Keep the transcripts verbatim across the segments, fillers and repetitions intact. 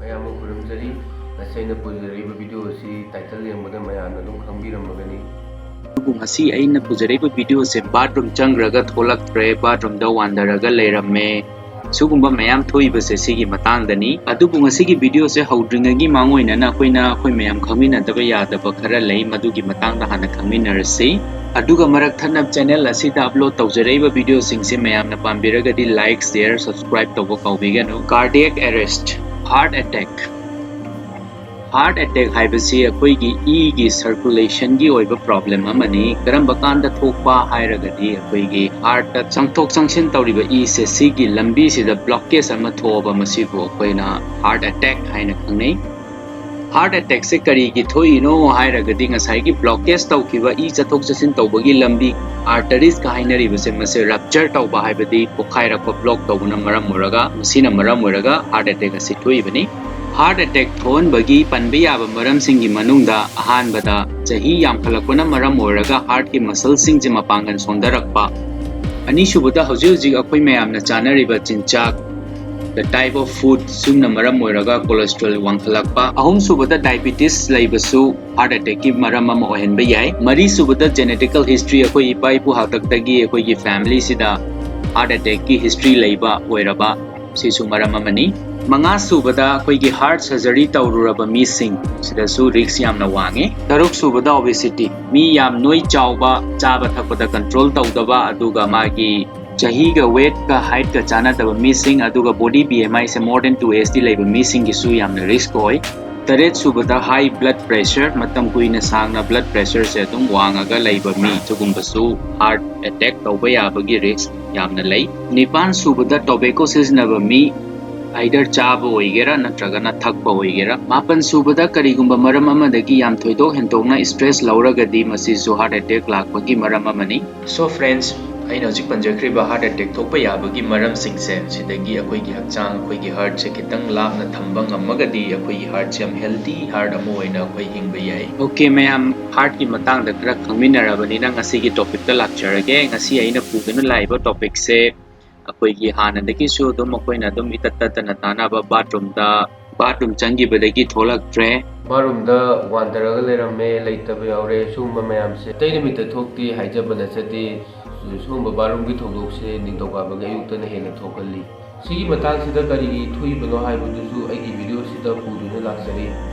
ꯃꯌꯥꯝꯕꯨ ꯈꯨꯔꯨꯝꯖꯔꯤ꯫ ꯉꯁꯤ ꯑꯩꯅ ꯄꯨꯖꯔꯛꯏꯕ ꯚꯤꯗꯤꯑꯣ ꯑꯁꯤ ꯇꯥꯏꯇꯜ ꯌꯦꯡꯕꯗ ꯃꯌꯥꯝꯅ ꯑꯗꯨꯝ ꯈꯪꯕꯤꯔꯝꯃꯒꯅꯤ꯫ ꯑꯗꯨꯕꯨ ꯉꯁꯤ ꯑꯩꯅ ꯄꯨꯖꯔꯛꯏꯕ ꯚꯤꯗꯤꯑꯣꯁꯦ ꯕꯥꯠꯔꯨꯝ ꯆꯪꯈ꯭ꯔꯒ ꯊꯣꯛꯂꯛꯇ꯭ꯔꯦ, ꯕꯥꯠꯔꯨꯝꯗ ꯋꯥꯟꯊꯔꯒ ꯂꯩꯔꯝꯃꯦ꯫ ꯁꯤꯒꯨꯝꯕ ꯃꯌꯥꯝ ꯊꯣꯛꯏꯕꯁꯦ ꯁꯤꯒꯤ ꯃꯇꯥꯡꯗꯅꯤ꯫ ꯑꯗꯨꯕꯨ ꯉꯁꯤꯒꯤ ꯚꯤꯗꯤꯑꯣꯁꯦ ꯍꯧꯗ꯭ꯔꯤꯉꯩꯒꯤ ꯃꯥꯡꯑꯣꯏꯅꯅ ꯑꯩꯈꯣꯏꯅ ꯑꯩꯈꯣꯏ ꯃꯌꯥꯝ ꯈꯪꯃꯤꯟꯅꯗꯕ ꯌꯥꯗꯕ ꯈꯔ ꯂꯩ, ꯃꯗꯨꯒꯤ ꯃꯇꯥꯡꯗ ꯍꯥꯟꯅ ꯈꯪꯃꯤꯟꯅꯔꯁꯤ꯫ ꯑꯗꯨꯒ ꯃꯔꯛ ꯊꯠꯅ ꯆꯦꯅꯦꯜ ꯑꯁꯤꯗ ꯑꯞꯂꯣꯗ ꯇꯧꯖꯔꯛꯏꯕ ꯚꯤꯗꯤꯑꯣꯁꯤꯡꯁꯦ ꯃꯌꯥꯝꯅ ꯄꯥꯝꯕꯤꯔꯒꯗꯤ ꯂꯥꯏꯛ, ꯁꯤꯌꯔ, ꯁꯕꯁꯀ꯭ꯔꯥꯏꯕ ꯇꯧꯕ ꯀꯥꯎꯕꯤꯒꯅꯨ꯫ Cardiac arrest, heart attack꯫ Heart attack ꯍꯥꯏꯕꯁꯤ ꯑꯩꯈꯣꯏꯒꯤ ꯏꯒꯤ ꯁꯔꯀꯨꯂꯦꯁꯟꯒꯤ ꯑꯣꯏꯕ ꯄ꯭ꯔꯣꯕ꯭ꯂꯦꯝ ꯑꯃꯅꯤ꯫ ꯀꯔꯝꯕ ꯀꯥꯟꯗ ꯊꯣꯛꯄ ꯍꯥꯏꯔꯒꯗꯤ ꯑꯩꯈꯣꯏꯒꯤ ꯍꯥꯔꯠꯇ ꯆꯪꯊꯣꯛ ꯆꯪꯁꯤꯟ ꯇꯧꯔꯤꯕ ꯏꯁꯦ ꯁꯤꯒꯤ ꯂꯝꯕꯤꯁꯤꯗ ꯕ꯭ꯂꯣꯀꯦꯖ ꯑꯃ ꯊꯣꯛꯑꯕ ꯃꯁꯤꯕꯨ ꯑꯩꯈꯣꯏꯅ ꯍꯥꯔꯠ ꯑꯦꯇꯦꯛ ꯍꯥꯏꯅ ꯈꯪꯅꯩ꯫ ꯍꯥꯔꯠ ꯑꯦꯇꯦꯛꯁꯦ ꯀꯔꯤꯒꯤ ꯊꯣꯛꯏꯅꯣ ꯍꯥꯏꯔꯒꯗꯤ ꯉꯁꯥꯏꯒꯤ ꯕ꯭ꯂꯣꯀꯦꯖ ꯇꯧꯈꯤꯕ ꯏ ꯆꯠꯊꯣꯛ ꯆꯠꯁꯤꯟ ꯇꯧꯕꯒꯤ ꯂꯝꯕꯤ ꯑꯥꯔꯇꯔꯤꯁꯀ ꯍꯥꯏꯅꯔꯤꯕꯁꯦ ꯃꯁꯤ ꯔꯞꯆꯔ ꯇꯧꯕ ꯍꯥꯏꯕꯗꯤ ꯄꯣꯛꯈꯥꯏꯔꯛꯄ ꯕ꯭ꯂꯣꯛ ꯇꯧꯕꯅ ꯃꯔꯝ ꯑꯣꯏꯔꯒ ꯃꯁꯤꯅ ꯃꯔꯝ ꯑꯣꯏꯔꯒ ꯍꯥꯔꯠ ꯑꯦꯇꯦꯛ ꯑꯁꯤ ꯊꯣꯛꯏꯕꯅꯤ꯫ ꯍꯥꯔꯠ ꯑꯦꯇꯦꯛ ꯊꯣꯛꯍꯟꯕꯒꯤ ꯄꯟꯕ ꯌꯥꯕ ꯃꯔꯝꯁꯤꯡꯒꯤ ꯃꯅꯨꯡꯗ ꯑꯍꯥꯟꯕꯗ ꯆꯍꯤ ꯌꯥꯝꯈꯠꯂꯛꯄꯅ ꯃꯔꯝ ꯑꯣꯏꯔꯒ ꯍꯥꯔꯠꯀꯤ ꯃꯁꯜꯁꯤꯡꯁꯦ ꯃꯄꯥꯡꯒꯜ ꯁꯣꯟꯊꯔꯛꯄ, ꯑꯅꯤꯁꯨꯕꯗ ꯍꯧꯖꯤꯛ ꯍꯧꯖꯤꯛ ꯑꯩꯈꯣꯏ ꯃꯌꯥꯝꯅ ꯆꯥꯅꯔꯤꯕ ꯆꯤꯟꯖꯥꯛ, the type of food, ꯁꯤꯒꯨꯝꯅ ꯃꯔꯝ ꯑꯣꯏꯔꯒ ꯀꯣꯂꯦꯁꯇ꯭ꯔꯣꯜ ꯋꯥꯡꯈꯠꯂꯛꯄ, ꯑꯍꯨꯝꯁꯨꯕꯗ ꯗꯥꯏꯕꯤꯇꯤꯁ ꯂꯩꯕꯁꯨ ꯍꯥꯔꯠ ꯑꯦꯇꯦꯛꯀꯤ ꯃꯔꯝ ꯑꯃ ꯑꯣꯏꯍꯟꯕ ꯌꯥꯏ꯫ ꯃꯔꯤꯁꯨꯕꯗ ꯖꯦꯅꯦꯇꯤꯀꯦꯜ ꯍꯤꯁꯇ꯭ꯔꯤ, ꯑꯩꯈꯣꯏ ꯏꯄꯥ ꯏꯄꯨ ꯍꯥꯛꯇꯛꯇꯒꯤ ꯑꯩꯈꯣꯏꯒꯤ ꯐꯦꯃꯤꯂꯤꯁꯤꯗ ꯍꯥꯔꯠ ꯑꯦꯇꯦꯛꯀꯤ ꯍꯤꯁꯇ꯭ꯔꯤ ꯂꯩꯕ ꯑꯣꯏꯔꯕ, ꯁꯤꯁꯨ ꯃꯔꯝ ꯑꯃꯅꯤ꯫ ꯃꯉꯥꯁꯨꯕꯗ ꯑꯩꯈꯣꯏꯒꯤ ꯍꯥꯔꯠ ꯁꯔꯖꯔꯤ ꯇꯧꯔꯨꯔꯕ ꯃꯤꯁꯤꯡ ꯁꯤꯗꯁꯨ ꯔꯤꯛꯁ ꯌꯥꯝꯅ ꯋꯥꯡꯉꯤ꯫ ꯇꯔꯨꯛꯁꯨꯕꯗ ꯑꯣꯕꯦꯁꯤꯇꯤ, ꯃꯤ ꯌꯥꯝ ꯅꯣꯏ ꯆꯥꯎꯕ, ꯆꯥꯕ ꯊꯛꯄꯗ ꯀꯟꯇ꯭ꯔꯣꯜ ꯇꯧꯗꯕ, ꯑꯗꯨꯒ ꯃꯥꯒꯤ ꯆꯍꯤꯒ ꯋꯦꯠꯀ ꯍꯥꯏꯠꯀ ꯆꯥꯟꯅꯗꯕ ꯃꯤꯁꯤꯡ, ꯑꯗꯨꯒ ꯕꯣꯗꯤ ꯕꯤ ꯑꯦꯝ ꯑꯥꯏꯁꯦ more than two eighty ꯂꯩꯕ ꯃꯤꯁꯤꯡꯒꯤꯁꯨ ꯌꯥꯝꯅ ꯔꯤꯁꯛ ꯑꯣꯏ꯫ ꯇꯔꯦꯠ ꯁꯨꯕꯗ ꯍꯥꯏ ꯕ꯭ꯂꯠ ꯄ꯭ꯔꯦꯁꯔ, ꯃꯇꯝ ꯀꯨꯏꯅ ꯁꯥꯡꯅ ꯕ꯭ꯂꯠ ꯄ꯭ꯔꯦꯁꯔꯁꯦ ꯑꯗꯨꯝ ꯋꯥꯡꯉꯒ ꯂꯩꯕ ꯃꯤ, ꯁꯤꯒꯨꯝꯕꯁꯨ ꯍꯥꯔꯠ ꯑꯦꯇꯦꯛ ꯇꯧꯕ ꯌꯥꯕꯒꯤ ꯔꯤꯁꯛ ꯌꯥꯝꯅ ꯂꯩ꯫ ꯅꯤꯄꯥꯟ ꯁꯨꯕꯗ ꯇꯣꯕꯦꯀꯣ ꯁꯤꯖꯤꯟꯅꯕ ꯃꯤ, ꯑꯥꯏꯗꯔ ꯆꯥꯕ ꯑꯣꯏꯒꯦꯔꯥ ꯅꯠꯇ꯭ꯔꯒꯅ ꯊꯛꯄ ꯑꯣꯏꯒꯦꯔꯥ꯫ ꯃꯥꯄꯟ ꯁꯨꯕꯗ ꯀꯔꯤꯒꯨꯝꯕ ꯃꯔꯝ ꯑꯃꯗꯒꯤ ꯌꯥꯝ ꯊꯣꯏꯗꯣꯛ ꯍꯦꯟꯗꯣꯛꯅ ꯁ꯭ꯇ꯭ꯔꯦꯁ ꯂꯧꯔꯒꯗꯤ ꯃꯁꯤꯁꯨ ꯍꯥꯔꯠ ꯑꯦꯇꯦꯛ ꯂꯥꯛꯄꯒꯤ ꯃꯔꯝ ꯑꯃꯅꯤ꯫ ꯁꯣ ꯐ꯭ꯔꯦꯟꯁ, ꯑꯩꯅ ꯍꯧꯖꯤꯛ ꯄꯟꯖꯈ꯭ꯔꯤꯕ ꯍꯥꯔꯠ ꯑꯦꯇꯦꯛ ꯊꯣꯛꯄ ꯌꯥꯕꯒꯤ ꯃꯔꯝꯁꯤꯡꯁꯦ, ꯁꯤꯗꯒꯤ ꯑꯩꯈꯣꯏꯒꯤ ꯍꯛꯆꯥꯡ, ꯑꯩꯈꯣꯏꯒꯤ ꯍꯥꯔꯠꯁꯦ ꯈꯤꯇꯪ ꯂꯥꯞꯅ ꯊꯝꯕ ꯉꯝꯃꯒꯗꯤ ꯑꯩꯈꯣꯏꯒꯤ ꯍꯥꯔꯠꯁꯦ ꯌꯥꯝ ꯍꯦꯜꯗꯤ ꯍꯥꯔꯠ ꯑꯃ ꯑꯣꯏꯅ ꯑꯩꯈꯣꯏ ꯍꯤꯡꯕ ꯌꯥꯏ꯫ ꯑꯣꯀꯦ ꯃꯌꯥꯝ, ꯍꯥꯔꯠꯀꯤ ꯃꯇꯥꯡꯗ ꯈꯔ ꯈꯪꯃꯤꯟꯅꯔꯕꯅꯤꯅ ꯉꯁꯤꯒꯤ ꯇꯣꯄꯤꯛꯇ ꯂꯥꯛꯆꯔꯒꯦ꯫ ꯉꯁꯤ ꯑꯩꯅ ꯄꯨꯗꯨꯅ ꯂꯥꯛꯏꯕ ꯇꯣꯄꯤꯛꯁꯦ ꯑꯩꯈꯣꯏꯒꯤ ꯍꯥꯟꯅꯗꯒꯤꯁꯨ ꯑꯗꯨꯝ ꯑꯩꯈꯣꯏꯅ ꯑꯗꯨꯝ ꯏꯇꯠ ꯇꯠꯇꯅ ꯇꯥꯟꯅꯕ ꯕꯥꯠꯔꯨꯝꯗ ꯕꯥꯠꯔꯨꯝ ꯆꯪꯈꯤꯕꯗꯒꯤ ꯊꯣꯛꯂꯛꯇ꯭ꯔꯦ꯫ ꯕꯥꯠꯔꯨꯝꯗ ꯋꯥꯟꯊꯔꯒ ꯂꯩꯔꯝꯃꯦ, ꯂꯩꯇꯕ ꯌꯥꯎꯔꯦ꯫ ꯁꯤꯒꯨꯝꯕ ꯃꯌꯥꯝꯁꯦ ꯑꯇꯩ ꯅꯨꯃꯤꯠꯇ ꯊꯣꯛꯇꯦ ꯍꯥꯏꯖꯕ ꯅꯠꯆꯗꯦ꯫ ꯁꯤꯒꯨꯝꯕ ꯕꯥꯠꯔꯨꯝꯒꯤ ꯊꯧꯗꯣꯛꯁꯦ ꯅꯤꯡꯊꯧꯀꯥꯕꯒꯤ ꯑꯌꯨꯛꯇꯅ ꯍꯦꯟꯅ ꯊꯣꯛꯀꯜꯂꯤ꯫ ꯁꯤꯒꯤ ꯃꯇꯥꯡꯁꯤꯗ ꯀꯔꯤꯒꯤ ꯊꯣꯛꯏꯕꯅꯣ ꯍꯥꯏꯕꯗꯨꯁꯨ ꯑꯩꯒꯤ ꯚꯤꯗꯤꯑꯣꯁꯤꯗ ꯄꯨꯗꯨꯅ ꯂꯥꯛꯆꯔꯤ꯫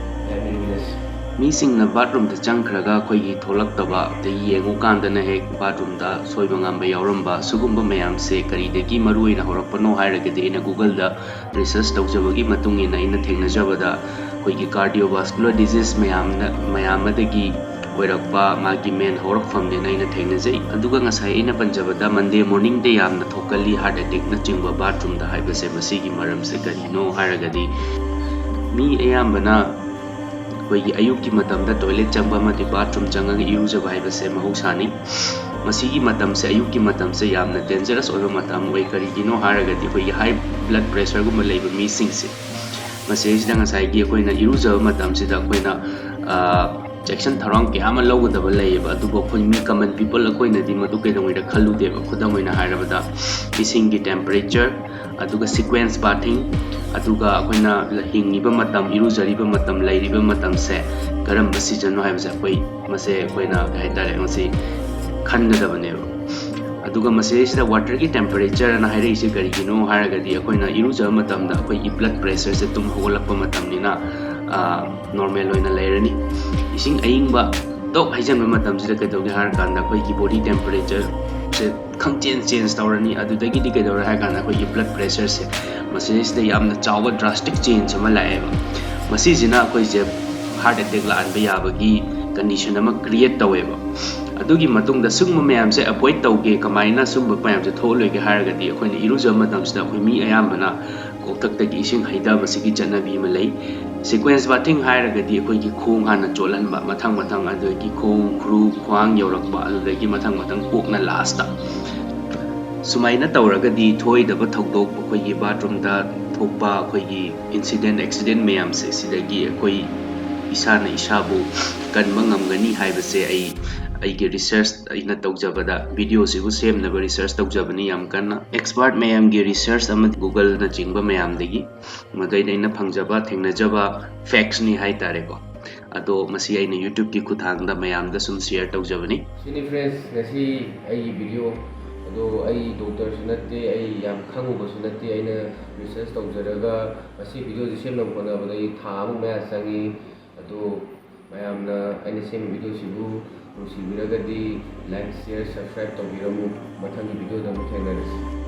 ꯃꯌꯥꯝ ꯌꯦꯡꯃꯤꯟꯅꯁꯤ꯫ ꯃꯤꯁꯤꯡꯅ ꯕꯥꯠꯔꯨꯝꯗ ꯆꯪꯈ꯭ꯔꯒ ꯑꯩꯈꯣꯏꯒꯤ ꯊꯣꯛꯂꯛꯇꯕ, ꯑꯗꯒꯤ ꯌꯦꯡꯉꯨꯀꯥꯟꯗꯅ ꯍꯦꯛ ꯕꯥꯠꯔꯨꯝꯗ ꯁꯣꯏꯕ ꯉꯥꯝꯕ ꯌꯥꯎꯔꯝꯕ, ꯁꯤꯒꯨꯝꯕ ꯃꯌꯥꯝꯁꯦ ꯀꯔꯤꯗꯒꯤ ꯃꯔꯨꯑꯣꯏꯅ ꯍꯧꯔꯛꯄꯅꯣ ꯍꯥꯏꯔꯒꯗꯤ, ꯑꯩꯅ ꯒꯨꯒꯜꯗ ꯔꯤꯁꯔꯁ ꯇꯧꯖꯕꯒꯤ ꯃꯇꯨꯡ ꯏꯟꯅ ꯑꯩꯅ ꯊꯦꯡꯅꯖꯕꯗ, ꯑꯩꯈꯣꯏꯒꯤ ꯀꯥꯔꯗꯤꯑꯣꯚꯥꯁꯀꯨꯂꯔ ꯗꯤꯖꯤꯁ ꯃꯌꯥꯝꯅ, ꯃꯌꯥꯝ ꯑꯃꯗꯒꯤ ꯑꯣꯏꯔꯛꯄ ꯃꯥꯒꯤ ꯃꯦꯟ ꯍꯧꯔꯛꯐꯝꯅꯦꯅ ꯑꯩꯅ ꯊꯦꯡꯅꯖꯩ꯫ ꯑꯗꯨꯒ ꯉꯁꯥꯏ ꯑꯩꯅ ꯄꯟꯖꯕꯗ ꯃꯟꯗꯦ ꯃꯣꯔꯅꯤꯡꯗ ꯌꯥꯝꯅ ꯊꯣꯛꯀꯜꯂꯤ ꯍꯥꯔꯠ ꯑꯦꯇꯦꯛꯅꯆꯤꯡꯕ ꯕꯥꯠꯔꯨꯝꯗ ꯍꯥꯏꯕꯁꯦ, ꯃꯁꯤꯒꯤ ꯃꯔꯝꯁꯦ ꯀꯔꯤꯅꯣ ꯍꯥꯏꯔꯒꯗꯤ, ꯃꯤ ꯑꯌꯥꯝꯕꯅ ꯑꯩꯈꯣꯏꯒꯤ ꯑꯌꯨꯛꯀꯤ ꯃꯇꯝꯗ ꯇꯣꯏꯂꯦꯠ ꯆꯪꯕ ꯑꯃꯗꯤ ꯕꯥꯠꯔꯨꯝ ꯆꯪꯉꯒ ꯏꯔꯨꯖꯕ ꯍꯥꯏꯕꯁꯦ ꯃꯍꯧꯁꯥꯅꯤ꯫ ꯃꯁꯤꯒꯤ ꯃꯇꯝꯁꯦ, ꯑꯌꯨꯛꯀꯤ ꯃꯇꯝꯁꯦ ꯌꯥꯝꯅ ꯗꯦꯟꯖꯔꯁ ꯑꯣꯏꯕ ꯃꯇꯝ ꯑꯣꯏ꯫ ꯀꯔꯤꯒꯤꯅꯣ ꯍꯥꯏꯔꯒꯗꯤ, ꯑꯩꯈꯣꯏꯒꯤ ꯍꯥꯏ ꯕ꯭ꯂꯗ ꯄ꯭ꯔꯦꯁꯔꯒꯨꯝꯕ ꯂꯩꯕ ꯃꯤꯁꯤꯡꯁꯦ, ꯃꯁꯤꯗꯩꯁꯤꯗ ꯉꯁꯥꯏꯒꯤ ꯑꯩꯈꯣꯏꯅ ꯏꯔꯨꯖꯕ ꯃꯇꯝꯁꯤꯗ ꯑꯩꯈꯣꯏꯅ, ꯑ, ꯆꯦꯛꯁꯤꯟ ꯊꯧꯔꯥꯡ ꯀꯌꯥ ꯑꯃ ꯂꯧꯒꯗꯕ ꯂꯩꯌꯦꯕ꯫ ꯑꯗꯨꯕꯨ ꯑꯩꯈꯣꯏ ꯃꯤ ꯀꯃꯟ ꯄꯤꯄꯜ ꯑꯩꯈꯣꯏꯅꯗꯤ ꯃꯗꯨ ꯀꯩꯗꯧꯉꯩꯗ ꯈꯜꯂꯨꯗꯦꯕ꯫ ꯈꯨꯗꯝ ꯑꯣꯏꯅ ꯍꯥꯏꯔꯕꯗ, ꯏꯁꯤꯡꯒꯤ ꯇꯦꯝꯄꯔꯦꯆꯔ, ꯑꯗꯨꯒ ꯁꯤꯀ꯭ꯋꯦꯟꯁ ꯕꯥꯊꯤꯡ, ꯑꯗꯨꯒ ꯑꯩꯈꯣꯏꯅ ꯍꯤꯡꯉꯤꯕ ꯃꯇꯝ, ꯏꯔꯨꯖꯔꯤꯕ ꯃꯇꯝ, ꯂꯩꯔꯤꯕ ꯃꯇꯝꯁꯦ ꯀꯔꯝꯕ ꯁꯤꯖꯟꯅꯣ ꯍꯥꯏꯕꯁꯦ ꯑꯩꯈꯣꯏ, ꯃꯁꯦ ꯑꯩꯈꯣꯏꯅ ꯀꯩ ꯍꯥꯏꯇꯥꯔꯦ, ꯃꯁꯤ ꯈꯟꯒꯗꯕꯅꯦꯕ꯫ ꯑꯗꯨꯒ ꯃꯁꯤꯗꯩꯁꯤꯗ ꯋꯥꯇꯔꯒꯤ ꯇꯦꯝꯄꯔꯦꯆꯔ ꯑꯅ ꯍꯥꯏꯔꯛꯏꯁꯦ ꯀꯔꯤꯒꯤꯅꯣ ꯍꯥꯏꯔꯒꯗꯤ, ꯑꯩꯈꯣꯏꯅ ꯏꯔꯨꯖꯕ ꯃꯇꯝꯗ ꯑꯩꯈꯣꯏꯒꯤ ꯕ꯭ꯂꯗ ꯄ꯭ꯔꯦꯁꯔꯁꯦ ꯇꯨꯝ ꯍꯧꯒꯠꯂꯛꯄ ꯃꯇꯝꯅꯤꯅ, ꯑ, ꯅꯣꯔꯃꯦꯜ ꯑꯣꯏꯅ ꯂꯩꯔꯅꯤ꯫ ꯏꯁꯤꯡ ꯑꯏꯪꯕ ꯇꯣꯛ ꯍꯩꯖꯤꯟꯕ ꯃꯇꯝꯁꯤꯗ ꯀꯩꯗꯧꯒꯦ ꯍꯥꯏꯔꯀꯥꯟꯗ, ꯑꯩꯈꯣꯏꯒꯤ ꯕꯣꯗꯤ ꯇꯦꯝꯄꯔꯦꯆꯔꯁꯦ ꯈꯪꯆꯦꯟ ꯆꯦꯟꯖ ꯇꯧꯔꯅꯤ꯫ ꯑꯗꯨꯗꯒꯤꯗꯤ ꯀꯩꯗꯧꯔꯦ ꯍꯥꯏꯔꯀꯥꯟꯗ, ꯑꯩꯈꯣꯏꯒꯤ ꯕ꯭ꯂꯗ ꯄ꯭ꯔꯦꯁꯔꯁꯦ ꯃꯁꯤꯗꯩꯁꯤꯗ ꯌꯥꯝꯅ ꯆꯥꯎꯕ ꯗ꯭ꯔꯥꯁꯇꯤꯛ ꯆꯦꯟꯖ ꯑꯃ ꯂꯥꯛꯑꯦꯕ꯫ ꯃꯁꯤꯁꯤꯅ ꯑꯩꯈꯣꯏꯁꯦ ꯍꯥꯔꯠ ꯑꯦꯇꯦꯛ ꯂꯥꯛꯍꯟꯕ ꯌꯥꯕꯒꯤ ꯀꯟꯗꯤꯁꯟ ꯑꯃ ꯀ꯭ꯔꯤꯌꯦꯠ ꯇꯧꯋꯦꯕ꯫ ꯑꯗꯨꯒꯤ ꯃꯇꯨꯡꯗ ꯁꯤꯒꯨꯝꯕ ꯃꯌꯥꯝꯁꯦ ꯑꯦꯚꯣꯏꯗ ꯇꯧꯒꯦ, ꯀꯃꯥꯏꯅ ꯁꯤꯒꯨꯝꯕ ꯃꯌꯥꯝꯁꯦ ꯊꯣꯛꯍꯜꯂꯣꯏꯒꯦ ꯍꯥꯏꯔꯒꯗꯤ, ꯑꯩꯈꯣꯏꯅ ꯏꯔꯨꯖꯕ ꯃꯇꯝꯁꯤꯗ ꯑꯩꯈꯣꯏ ꯃꯤ ꯑꯌꯥꯝꯕꯅ ꯀꯣꯛꯊꯛꯇꯒꯤ ꯏꯁꯤꯡ ꯍꯩꯊꯕꯁꯤꯒꯤ ꯆꯠꯅꯕꯤ ꯑꯃ ꯂꯩ꯫ ꯁꯤꯀ꯭ꯋꯦꯟꯁ ꯕꯥꯊꯤꯡ ꯍꯥꯏꯔꯒꯗꯤ ꯑꯩꯈꯣꯏꯒꯤ ꯈꯣꯡ ꯍꯥꯟꯅ ꯆꯣꯠꯍꯟꯕ, ꯃꯊꯪ ꯃꯊꯪ, ꯑꯗꯨꯗꯒꯤ ꯈꯣꯡ, ꯈꯨꯔꯨ, ꯈ꯭ꯋꯥꯡ ꯌꯧꯔꯛꯄ, ꯑꯗꯨꯗꯒꯤ ꯃꯊꯪ ꯃꯊꯪ ꯀꯣꯛꯅ ꯂꯥꯁꯇ꯫ ꯁꯨꯃꯥꯏꯅ ꯇꯧꯔꯒꯗꯤ ꯊꯣꯛꯏꯗꯕ ꯊꯧꯗꯣꯛ, ꯑꯩꯈꯣꯏꯒꯤ ꯕꯥꯠꯔꯨꯝꯗ ꯊꯣꯛꯄ ꯑꯩꯈꯣꯏꯒꯤ ꯏꯟꯁꯤꯗꯦꯟ, ꯑꯦꯛꯁꯤꯗꯦꯟ ꯃꯌꯥꯝꯁꯦ, ꯁꯤꯗꯒꯤ ꯑꯩꯈꯣꯏ ꯏꯁꯥꯅ ꯏꯁꯥꯕꯨ ꯀꯟꯕ ꯉꯝꯒꯅꯤ ꯍꯥꯏꯕꯁꯦ ꯑꯩ ꯑꯩꯒꯤ ꯔꯤꯁꯔꯁ ꯑꯩꯅ ꯇꯧꯖꯕꯗ, ꯚꯤꯗꯤꯑꯣꯁꯤꯕꯨ ꯁꯦꯝꯅꯕ ꯔꯤꯁꯔꯁ ꯇꯧꯖꯕꯅꯤ ꯌꯥꯝ ꯀꯟꯅ꯫ ꯑꯦꯛꯁꯄꯥꯔꯠ ꯃꯌꯥꯝꯒꯤ ꯔꯤꯁꯔꯁ ꯑꯃꯗꯤ ꯒꯨꯒꯜꯅꯆꯤꯡꯕ ꯃꯌꯥꯝꯗꯒꯤ, ꯃꯗꯩꯗ ꯑꯩꯅ ꯐꯪꯖꯕ, ꯊꯦꯡꯅꯖꯕ ꯐꯦꯛꯁꯅꯤ ꯍꯥꯏ ꯇꯥꯔꯦꯀꯣ꯫ ꯑꯗꯣ ꯃꯁꯤ ꯑꯩꯅ ꯌꯨꯇ꯭ꯌꯨꯕꯀꯤ ꯈꯨꯠꯊꯥꯡꯗ ꯃꯌꯥꯝꯗ ꯁꯨꯝ ꯁꯤꯌꯔ ꯇꯧꯖꯕꯅꯤ꯫ ꯁꯤꯅꯤ ꯐ꯭ꯔꯦꯟꯁ, ꯉꯁꯤ ꯑꯩꯒꯤ ꯚꯤꯗꯤꯑꯣ꯫ ꯑꯗꯣ ꯑꯩ ꯗꯣꯛꯇꯔꯁꯨ ꯅꯠꯇꯦ, ꯑꯩ ꯌꯥꯝ ꯈꯪꯉꯨꯕꯁꯨ ꯅꯠꯇꯦ꯫ ꯑꯩꯅ ꯔꯤꯁꯔꯁ ꯇꯧꯖꯔꯒ ꯃꯁꯤ ꯚꯤꯗꯤꯑꯣꯁꯤ ꯁꯦꯝꯅꯕ ꯍꯣꯠꯅꯕꯗ ꯑꯩ ꯊꯥ ꯑꯃꯨꯛ ꯃꯌꯥ ꯆꯪꯉꯤ꯫ ꯑꯗꯣ ꯃꯌꯥꯝꯅ ꯑꯩꯅ ꯁꯦꯝꯕ ꯚꯤꯗꯤꯑꯣꯁꯤꯕꯨ ꯅꯨꯡꯁꯤꯕꯤꯔꯒꯗꯤ ꯂꯥꯏꯛ, ꯁꯤꯌꯔ, ꯁꯕꯁꯀ꯭ꯔꯥꯏꯕ ꯇꯧꯕꯤꯔꯝꯃꯨ꯫ ꯃꯊꯪꯒꯤ ꯚꯤꯗꯤꯑꯣꯗ ꯑꯃꯨꯛ ꯊꯦꯡꯅꯔꯁꯤ꯫